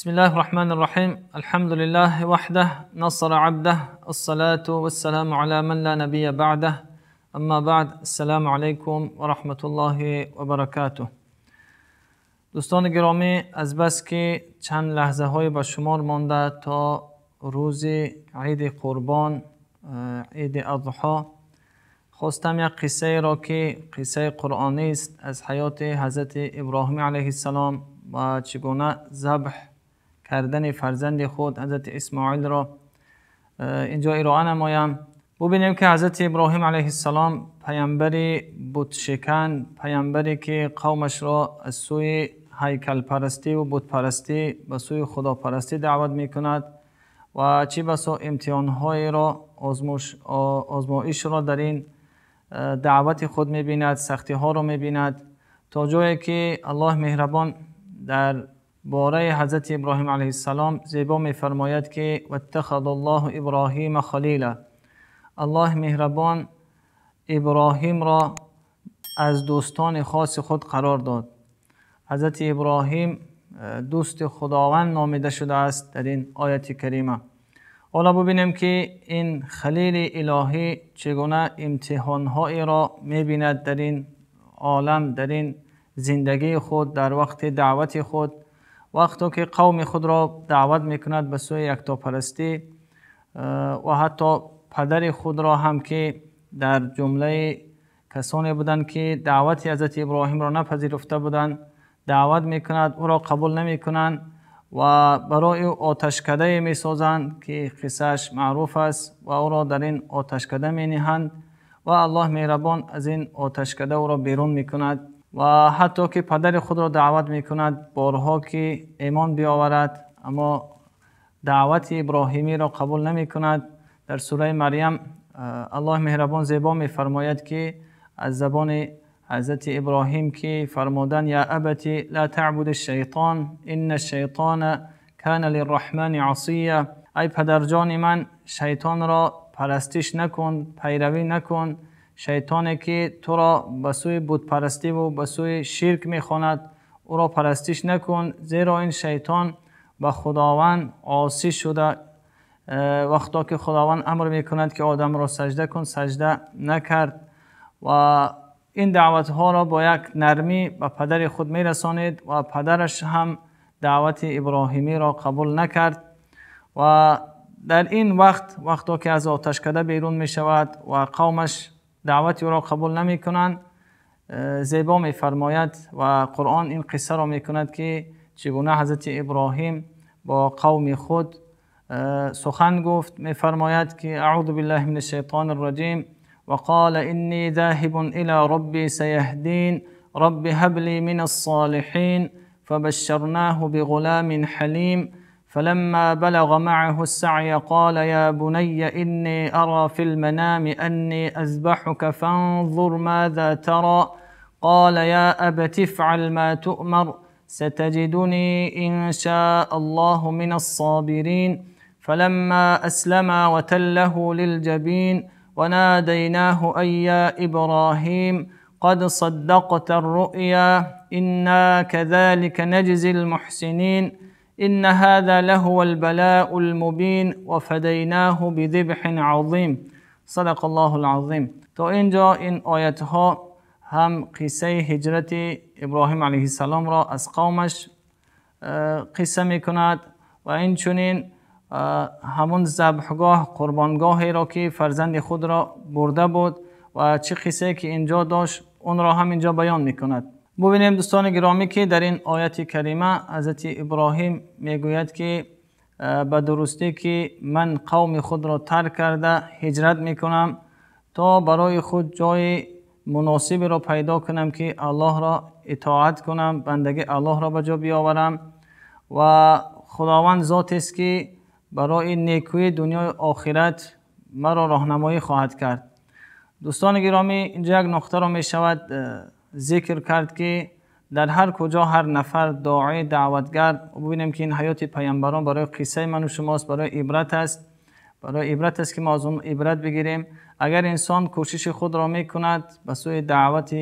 بسم الله الرحمن الرحيم. الحمد لله وحده، نصر عبده، الصلاة والسلام على من لا نبي بعده. أما بعد، السلام عليكم ورحمة الله وبركاته. دوستان گرامی، از بس که چند لحظه های به شمار مانده تا روز عید قربان، عید اضحی، خواستم یک قصه را که قصه قرآنی است از حیات حضرت ابراهیم علیه السلام و چگونه ذبح کردن فرزند خود حضرت اسماعیل را اینجا ارائه نمایم. ببینیم که حضرت ابراهیم علیه السلام، پیامبر بت شکن، پیامبری که قومش را از سوی هیکل پرستی و بت پرستی به سوی خداپرستی دعوت میکند و چی بسا امتحان‌های را، آزمایش را در این دعوت خود میبیند، سختی ها را میبیند، تا جایی که الله مهربان در باره حضرت ابراهیم علیه السلام زیبا میفرماید که واتخذ الله ابراهیم خلیلا. الله مهربان ابراهیم را از دوستان خاص خود قرار داد. حضرت ابراهیم دوست خداوند نامیده شده است در این آیت کریمه. حالا ببینیم که این خلیل الهی چگونه امتحانهایی را میبیند در این عالم، در این زندگی خود، در وقت دعوت خود، وقتی که قوم خود را دعوت میکند به سوی یکتاپرستی و حتی پدر خود را هم که در جمله کسانی بودند که دعوت حضرت ابراهیم را نپذیرفته بودند دعوت میکند، او را قبول نمیکنند و برای او آتشکده میسازند که قصهش معروف است و او را در این آتشکده مینهند و الله مهربان از این آتشکده او را بیرون میکند و حتی که پدر خود را دعوت میکند بارها که ایمان بیاورد، اما دعوت ابراهیمی را قبول نمیکند. در سوره مریم الله مهربان زیبا میفرماید که از زبان حضرت ابراهیم که فرمودند یا ابت لا تعبد الشیطان ان الشیطان کان للرحمن عصیا. ای پدرجان من، شیطان را پرستش نکن، پیروی نکن، شیطانی که تو را به سوی بت پرستی و به سوی شرک میخواند او را پرستش نکن، زیرا این شیطان به خداوند عاصی شده. وقتا که خداوند امر میکند که آدم را سجده کن، سجده نکرد و این دعوت ها را با یک نرمی به پدر خود میرسانید و پدرش هم دعوت ابراهیمی را قبول نکرد. و در این وقت، وقتا که از آتشکده بیرون می شود و قومش دعوت او را قبول نمی کنند، زیبا می فرماید و قرآن این قصه را می کند که چگونه حضرت ابراهیم با قوم خود سخن گفت. می فرماید که اعوذ بالله من الشیطان الرجیم وقال إني ذاهب إلى ربي سيهدين رب هب لي من الصالحين فبشرناه بغلام حليم فلما بلغ معه السعي قال يا بني إني أرى في المنام أني أذبحك فانظر ماذا ترى قال يا أبت افعل ما تؤمر ستجدني إن شاء الله من الصابرين فلما أسلما وتله للجبين وناديناه أي يا إبراهيم قد صدقت الرؤيا إنا كذلك نجزي المحسنين إن هذا لهو البلاء المبين وفديناه بذبح عظيم. صدق الله العظیم. تا اینجا این آیت ها هم قصه هجرت ابراهیم علیه السلام را از قومش قصه میکند و این چنین همون ذبحگاه، قربانگاهی را که فرزند خود را برده بود و چه قصه که اینجا داشت اون را هم اینجا بیان میکند. ببینیم دوستان گرامی که در این آیت کریمه حضرت ابراهیم میگوید که به درستی که من قوم خود را ترک کرده هجرت میکنم تا برای خود جای مناسبی را پیدا کنم که الله را اطاعت کنم، بندگی الله را به جا بیاورم و خداوند ذات است که برای نیکوی دنیای آخرت مرا راهنمایی خواهد کرد. دوستان گرامی، اینجا یک نقطه را می شود ذکر کرد که در هر کجا هر نفر داعی، دعوتگر، ببینیم که این حیات پیامبران برای قصه من و شماست، برای عبرت است، برای عبرت است که ما از اون عبرت بگیریم. اگر انسان کوشش خود را می کند به سوی دعوت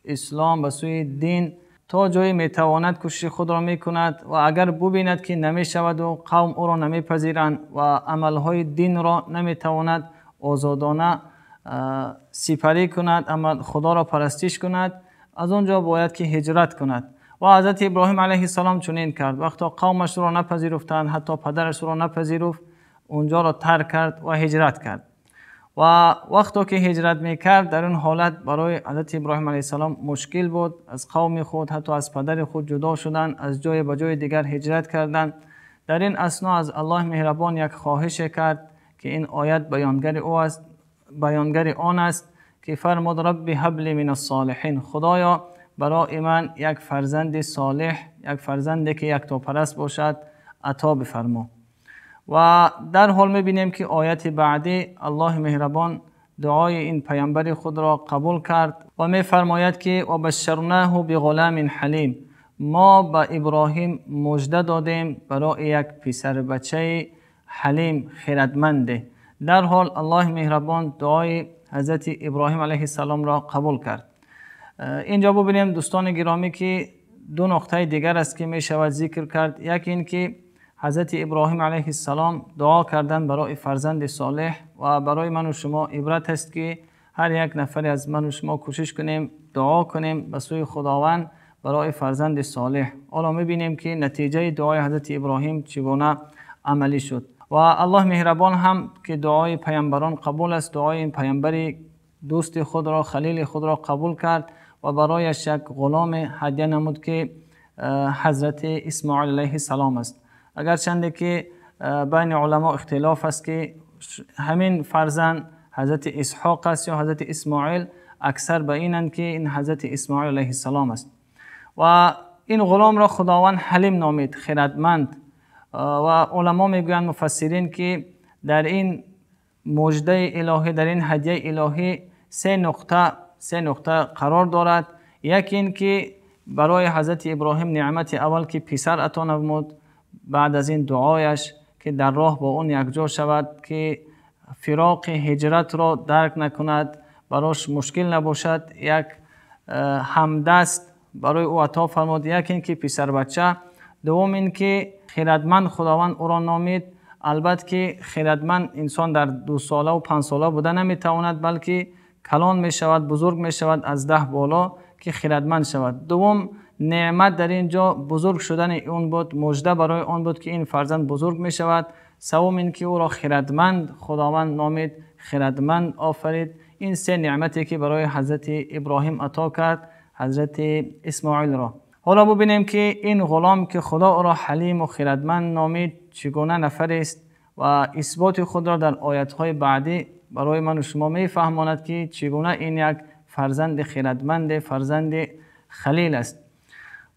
اسلام، به سوی دین، تا جایی میتواند کوشش خود را میکند و اگر ببیند که نمیشود و قوم او را نمیپذیرند و عملهای دین را نمیتواند آزادانه سپری کند، اما خدا را پرستش کند، از آنجا باید که هجرت کند. و حضرت ابراهیم علیه السلام چنین کرد. وقتی قومش را نپذیرفتند، حتی پدرش را نپذیرفت، اونجا را ترک کرد و هجرت کرد. و وقتی که هجرت میکرد، در اون حالت برای حضرت ابراهیم علیه السلام مشکل بود. از قوم خود، حتی از پدر خود جدا شدن، از جای به جای دیگر هجرت کردند. در این اثنا از الله مهربان یک خواهش کرد که این آیت بیانگر او است، بیانگر آن است که فرمود رب هب لی من الصالحین، خدایا برای من یک فرزند صالح، یک فرزندی که یکتاپرست باشد عطا بفرما. و در حال میبینیم که آیت بعدی الله مهربان دعای این پیامبر خود را قبول کرد و میفرماید که و بشرناه بغلام حلیم، ما به ابراهیم مژده دادیم برای یک پسر بچه حلیم خردمند. در حال الله مهربان دعای حضرت ابراهیم علیه السلام را قبول کرد. اینجا ببینیم دوستان گرامی که دو نقطه دیگر است که می شود ذکر کرد. یکی این که حضرت ابراهیم علیه السلام دعا کردن برای فرزند صالح و برای من و شما عبرت است که هر یک نفر از من و شما کوشش کنیم دعا کنیم به سوی خداوند برای فرزند صالح. حالا میبینیم که نتیجه دعای حضرت ابراهیم چگونه عملی شد. و الله مهربان هم که دعای پیامبران قبول است، دعای این پیامبر دوست خود را، خلیل خود را قبول کرد و برایش یک غلام هدیه نمود که حضرت اسماعیل علیه السلام است. اگرچند که بین علما اختلاف است که همین فرزند حضرت اسحاق است یا حضرت اسماعیل، اکثر به اینند که این حضرت اسماعیل علیه السلام است. و این غلام را خداوند حلیم نامید، خردمند. و علما میگویند، مفسرین، که در این مژده الهی، در این هدیه الهی سه نقطه قرار دارد. یکی این که برای حضرت ابراهیم نعمت اول که پسر عطا نمود، بعد از این دعایش که در راه با اون یکجا شود که فراق هجرت را درک نکند، براش مشکل نباشد، یک همدست برای او عطا فرمود. یکی این که پسر بچه، دوم این که خردمند خداوند او را نامید. البته که خردمند انسان در 2 ساله و 5 ساله بوده نمیتواند، بلکه کلان می شود، بزرگ می شود، از 10 بالا که خردمند شود. دوم نعمت در اینجا بزرگ شدن اون بود، مژده برای آن بود که این فرزند بزرگ می شود. سوم این که او را خردمند خداوند نامید، خردمند آفرید. این سه نعمتی که برای حضرت ابراهیم عطا کرد حضرت اسماعیل را. حالا ببینیم که این غلام که خدا او را حلیم و خردمند نامید چگونه نفر است و اثبات خود را در آیت‌های بعدی برای من و شما میفهماند که چگونه این یک فرزند خردمند، فرزند خلیل است.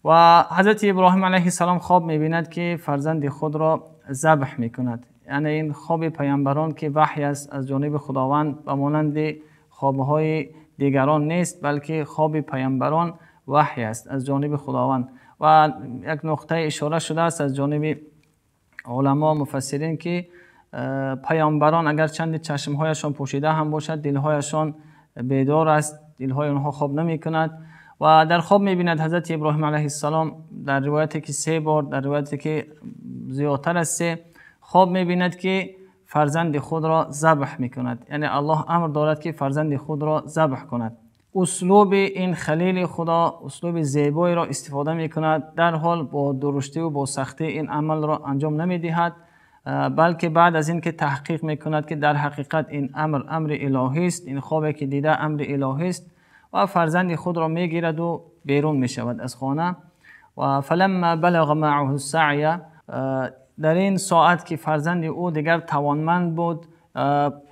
و حضرت ابراهیم علیه السلام خواب میبیند که فرزند خود را ذبح میکند. یعنی این خواب پیامبران که وحی است از جانب خداوند، به مانند خوابهای دیگران نیست، بلکه خواب پیامبران وحی است از جانب خداوند. و یک نقطه اشاره شده است از جانب علما، مفسرین که پیامبران اگر چند چشمهایشان پوشیده هم باشد، دلهایشان بیدار است، دلهای آنها خواب نمی کند. و در خواب میبیند حضرت ابراهیم علیه السلام، در روایتی که سه بار، در روایتی که زیادتر از سه خواب میبیند که فرزند خود را ذبح میکند. یعنی الله امر دارد که فرزند خود را ذبح کند. اسلوب این خلیل خدا اسلوب زیبایی را استفاده میکند. در حال با درشتی و با سختی این عمل را انجام نمیدهد، بلکه بعد از اینکه تحقیق میکند که در حقیقت این امر امر الهی است، این خوابی که دیده امر الهی است، و فرزند خود را میگیرد و بیرون میشود از خانه. و فلما بلغ معه السعی، در این ساعت که فرزند او دیگر توانمند بود،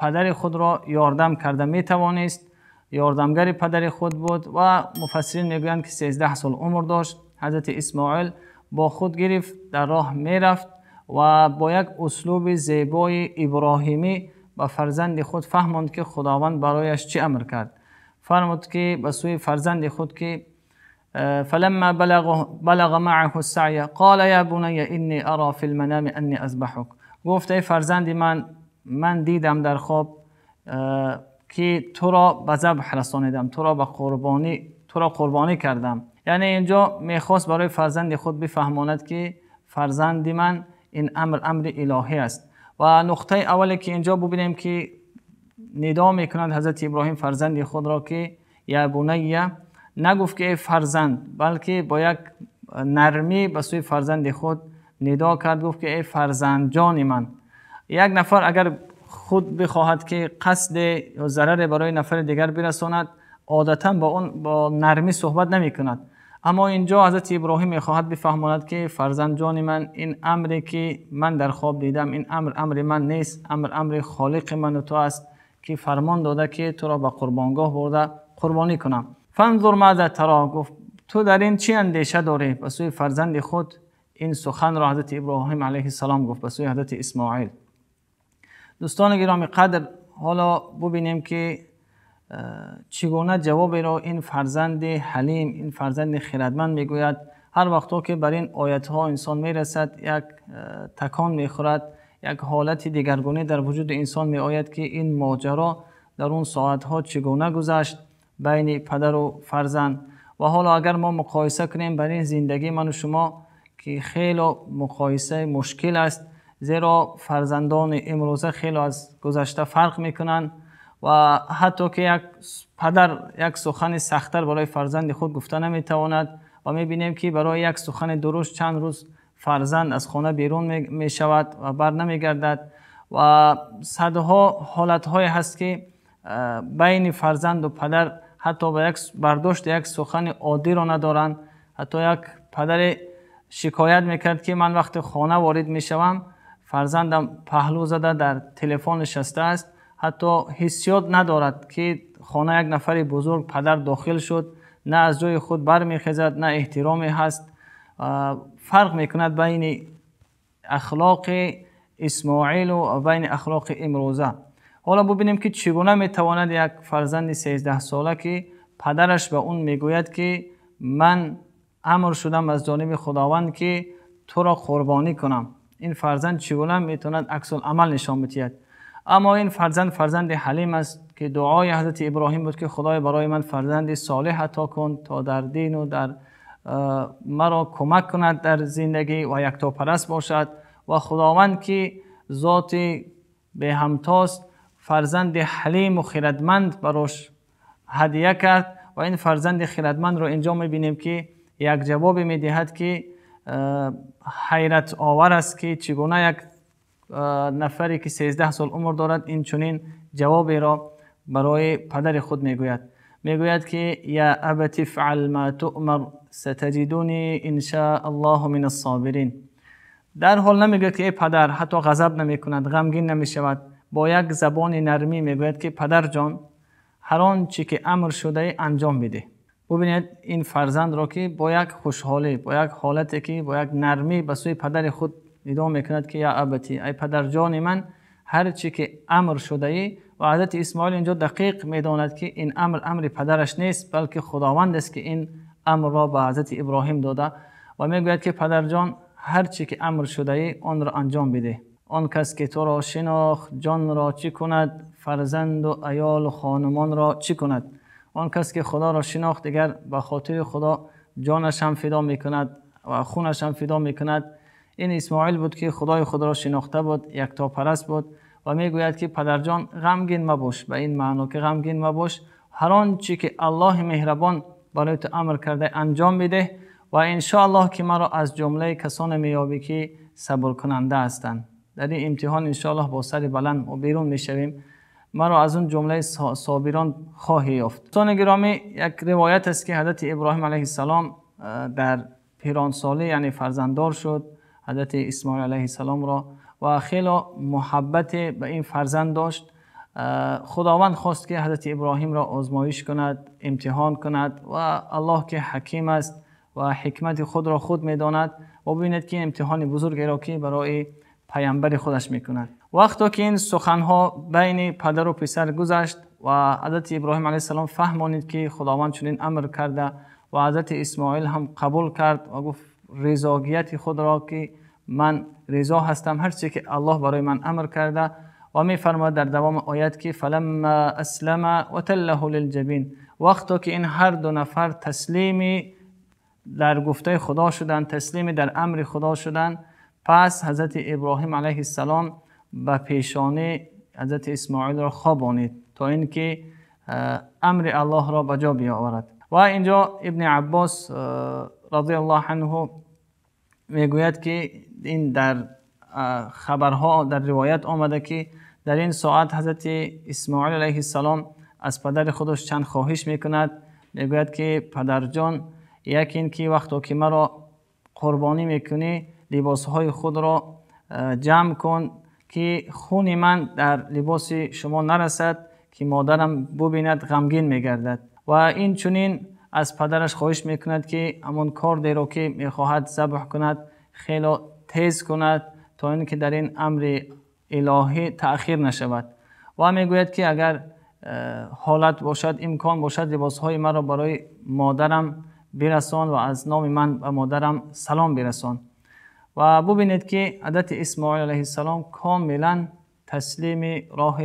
پدر خود را یاردم کرده میتوانست، یاردمگر پدر خود بود و مفسرین میگویند که 13 سال عمر داشت حضرت اسماعیل، با خود گرفت، در راه میرفت و با یک اسلوب زیبای ابراهیمی به فرزند خود فهماند که خداوند برایش چی امر کرد. فرمود که به سوی فرزند خود که فلما بلغ معه السعی قال یا بنی انی ارى فی المنام انی اذبحک، گفت ای فرزند من، من دیدم در خواب که تو را به ذبح رسانیدم، تو را به قربانی، تو را قربانی کردم. Яъне инҷо мехост барои фарзанди худ бифаҳмонад, ки фарзанди ман, ин амр амри илоҳӣ аст. Ва нуқтаи аввале ки инҷо бубинем, ки нидо мекунад ҳазрати Иброҳим фарзанди худро, ки ё бунайя, нагуфт ки эй фарзанд, балки бо як нармӣ ба сӯи фарзанди худ нидо кард, гуфт ки эй фарзанд ҷони ман. Як нафар агар худ бихоҳад ки қасд ё зараре барои нафари дигар бирасонад, одатан бо он бо нармӣ суҳбат намекунад. Аммо инҷо ҳазрати Иброҳим мехоҳад бифаҳмонад, ки фарзанд ҷони ман, ин амре ки ман дар хоб дидам, ин амр амри ман нест, амр амри холиқи ман ва ту аст, ки фармон додааст ки туро ба қурбонгоҳ бурда қурбонӣ кунам. فانظر ماذا تری، гуфт ту дар ин чӣ андеша дорӣ? Ба сӯи фарзанди худ ин сухан ро ҳазрати Иброҳим алайҳиссалом гуфт ба сӯи ҳазрати Исмоил. Дӯстони гиромӣ қадр, ҳоло бубинем ки чӣ гуна ҷавоберо ин фарзанди ҳалим, ин фарзанди хирадманд мегӯяд. Ҳар вақто ки бар ин оятҳо инсон мерасад, як такон мехӯрад, як ҳолати дигаргуна дар вуҷуди инсон меояд, ки ин моҷаро дар он соатҳо чӣ гуна гузашт байни падар ва фарзанд. Ва ҳоло агар мо муқоиса кунем бар ин зиндагии ман ва шумо, ки хеле муқоиса мушкил аст, зеро фарзандони имрӯза хеле аз гузашта фарқ мекунанд ва ҳатто ки як падар як сухани сахттар барои фарзанди худ гуфта наметавонад ва мебинем ки барои як сухани дуруст чанд рӯз фарзанд аз хона берун мешавад ва бар намегардад ва садҳо ҳолатҳое ҳаст, ки байни фарзанд ва падар ҳатто ба як бардошт як сухани оддиро надоранд. Ҳатто як падаре шикоят мекард, ки ман вақте хона ворид мешавам, фарзандам паҳлӯ зада дар телефон нишастааст, ҳатто ҳиссиёт надорад, ки хона як нафари бузург падар дохил шуд, на аз ҷои худ бармехезад, на эҳтироме ҳаст. Фарқ мекунад байни ахлоқи Исмоил ва байни ахлоқи имрӯза. Ҳоло бубинем, ки чӣ гуна метавонад як фарзанди 13 сола, ки падараш ба он мегӯяд, ки ман амр шудам аз ҷониби Худованд, ки туро қурбонӣ кунам, ин фарзанд чӣ гуна метавонад аксул-амал нишон бидиҳад. Аммо ин фарзанд фарзанди ҳалим аст, ки дуои ҳазрати Иброҳим буд, ки Худоё барои ман фарзанди солеҳ ато кун, то дар дин ва дар маро кӯмак кунад дар зиндагӣ ва яктопараст бошад. Ва Худованд, ки зоти беҳамтост, фарзанди ҳалим ва хирадманд барош ҳадия кард. Ва ин фарзанди хирадмандро инҷо мебинем, ки як ҷавобе медиҳад, ки ҳайратовар аст, ки чӣ гуна як нафаре ки 13 сол умр дорад ин чунин ҷавоберо барои падари худ мегӯяд. Мегӯяд, ки я абати ифъал ма туъмар сатаҷидуни ин шаа Аллоҳу минас собирин. Дар ҳол намегӯяд, ки эй падар, ҳатто ғазаб намекунад, ғамгин намешавад, бо як забони нармӣ мегӯяд, ки падарҷон, ҳар он чӣ ки амр шудаӣ анҷом бидеҳ. Бубинед ин фарзандро, ки бо як хушҳолӣ, бо як ҳолате, ки бо як нармӣ ба сӯи падари худ нидо мекунад, ки я абати, эй падарҷони ман, ҳар чӣ ки амр шудаӣ. Ва ҳазрати Исмоил инҷо дақиқ медонад, ки ин амр амри падараш нест, балки Худованд аст, ки ин амрро ба ҳазрати Иброҳим дода. Ва мегӯяд, ки падарҷон, ҳар чӣ ки амр шудаӣ онро анҷом бидеҳ. Он кас ки туро шинохт, ҷонро чӣ кунад, фарзанд ва аёл ва хонумонро чӣ кунад? Он кас ки Худоро шинохт, дигар ба хотири Худо ҷонаш ҳам фидо мекунад ва хунаш ҳам фидо мекунад. Ин Исмоил буд, ки Худои худро шинохта буд, яктопараст буд ва мегӯяд, ки падарҷон, ғамгин мабош, ба ин маъно ки ғамгин мабош, ҳар он чӣ ки Аллоҳи меҳрабон барои ту амр карда анҷом бидеҳ ва иншоаллоҳ ки маро аз ҷумлаи касоне меёбӣ, ки сабркунанда ҳастанд. Дар ин имтиҳон иншоаллоҳ бо сари баланд мо берун мешавем, маро аз он ҷумлаи собирон хоҳӣ ёфт. Дӯстони гиромӣ, як ривоят аст, ки ҳазрати Иброҳим алайҳиссалом дар пиронсолӣ, яъне фарзанддор шуд ҳазрати Исмоил алайҳиссаломро ва хеле муҳаббат ба ин фарзанд дошт. Худованд хост, ки ҳазрати Иброҳимро озмоиш кунад, имтиҳон кунад ва Аллоҳ, ки ҳаким аст ва ҳикмати худро худ медонад, ва бубинед, ки имтиҳони бузургеро ки барои паямбари худаш мекунад. Вақте ки ин суханҳо байни падар ва писар гузашт ва ҳазрати Иброҳим алайҳиссалом фаҳмонид, ки Худованд чунин амр карда ва ҳазрати Исмоил ҳам қабул кард ва гуфт ризогияти худро, ки ман ризо ҳастам ҳар чизе ки Аллоҳ барои ман амр карда. Ва мефармояд дар давоми оят, ки фаламма аслама ва таллаҳу лилҷабин, вақте ки ин ҳар ду нафар таслими در گفته خدا شدند، تسلیم در امر خدا شدند. پس حضرت ابراهیم علیه السلام به پیشانی حضرت اسماعیل را خوابانید تا اینکه امر الله را به جا بیاورد. و اینجا ابن عباس رضی الله عنه میگوید که این در خبرها در روایت آمده که در این ساعت حضرت اسماعیل علیه السلام از پدر خودش چند خواهش میکند. میگوید که پدرجان، یکی این که وقتی که مرا قربانی میکنی لباسهای خود را جمع کن که خون من در لباس شما نرسد که مادرم ببیند غمگین میگردد. و این چنین از پدرش خواهش میکند که همان کاردی را که میخواهد ذبح کند خیلی تیز کند تا اینکه در این امر الهی تأخیر نشود. و میگوید که اگر حالت باشد، امکان باشد، لباسهای مرا برای مادرم برسان و از نام من به مادرم سلام برسان. و ببینید که حضرت اسماعیل علیه السلام کاملا تسلیم راه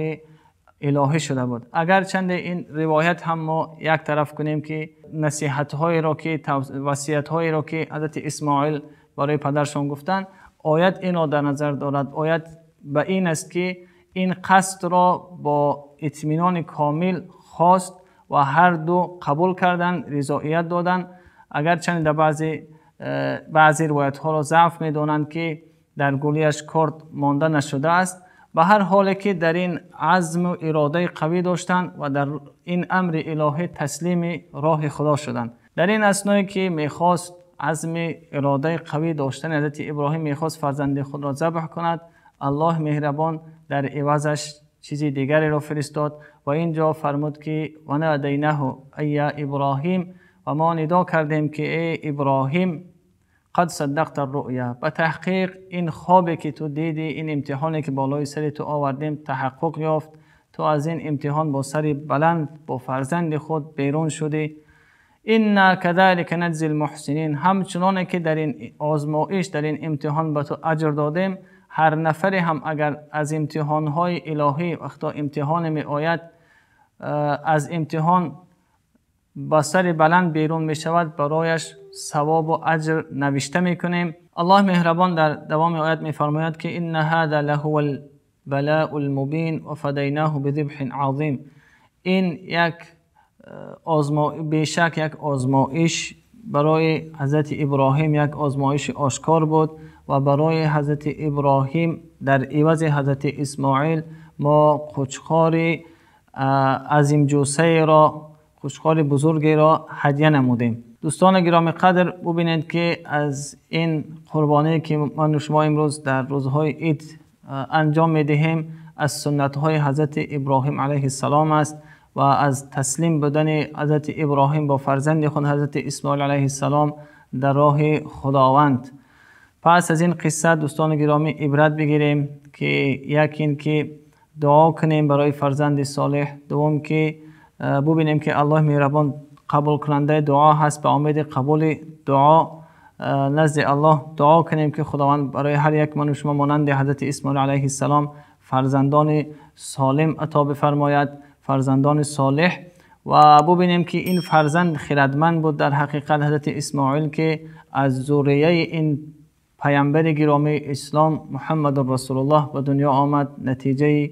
الهی شده بود. اگر چند این روایت هم ما یک طرف کنیم که نصیحت هایی را که وصیت هایی را که حضرت اسماعیل برای پدرشان گفتند، آیت این را در نظر دارد. آیت به این است که این قصد را با اطمینان کامل خواست و هر دو قبول کردند، رضایت دادند. اگر چند در بعضی روایت ها را ضعف میدانند که در گولیش کرد مانده نشده است، به هر حالی که در این عزم و اراده قوی داشتند و در این امر الهی تسلیم راه خدا شدند. در این اثنایی که میخواست عزم اراده قوی داشتن حضرت ابراهیم میخواست فرزند خود را ذبح کند، الله مهربان در عوضش چیز دیگری را فرستاد و اینجا فرمود که و نادیناه ای ابراهیم، و ما ندا کردیم که ای ابراهیم قد صدقت الرؤیا، به تحقیق این خوابی که تو دیدی، این امتحانی که بالای سر تو آوردیم تحقق یافت، تو از این امتحان با سر بلند با فرزند خود بیرون شدی. انا كذلك نجزی المحسنین، همچنانه که در این آزمایش در این امتحان به تو اجر دادیم، هر نفری هم اگر از امتحانهای الهی وقتا امتحان می آید از امتحان با سر بلند بیرون می شود، برایش ثواب و اجر نوشته می کنیم. الله مهربان در دوام آیت می فرماید که ان هذا لهو البلاء المبین و فدیناه بذبح عظیم. این یک بیشک یک آزمایش برای حضرت ابراهیم، یک آزمایش آشکار بود و برای حضرت ابراهیم در عوض حضرت اسماعیل ما قچقار عظیم جثه را، قچقار بزرگی را هدیه نمودیم. دوستان گرامی قدر، ببینید که از این قربانی که من و شما امروز در روزهای عید انجام میدهیم از سنت های حضرت ابراهیم علیه السلام است و از تسلیم بودن حضرت ابراهیم با فرزند خود حضرت اسماعیل علیه السلام در راه خداوند. پس از این قصه دوستان گرامی عبرت بگیریم که یکی این که دعا کنیم برای فرزند صالح، دوم که ببینیم که الله مهربان قبول کننده دعا هست، به امید قبول دعا نزد الله دعا کنیم که خداوند برای هر یک من و شما مانند حضرت اسماعیل علیه السلام فرزندان سالم عطا بفرماید، فرزندان صالح. و ببینیم که این فرزند خردمند بود در حقیقت حضرت اسماعیل که از ذریه این پیامبر گرامی اسلام محمد رسول الله به دنیا آمد، نتیجه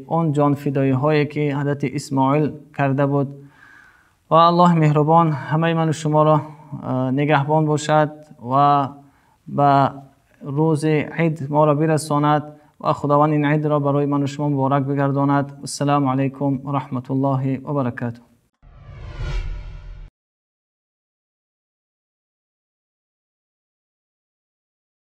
آن جان فدایی هایی که حضرت اسماعیل کرده بود. و الله مهربان همه من و شما را نگهبان باشد و به روز عید ما را برساند و خداوند این عید را برای من و شما مبارک بگرداند. السلام علیکم و رحمت الله و برکاته.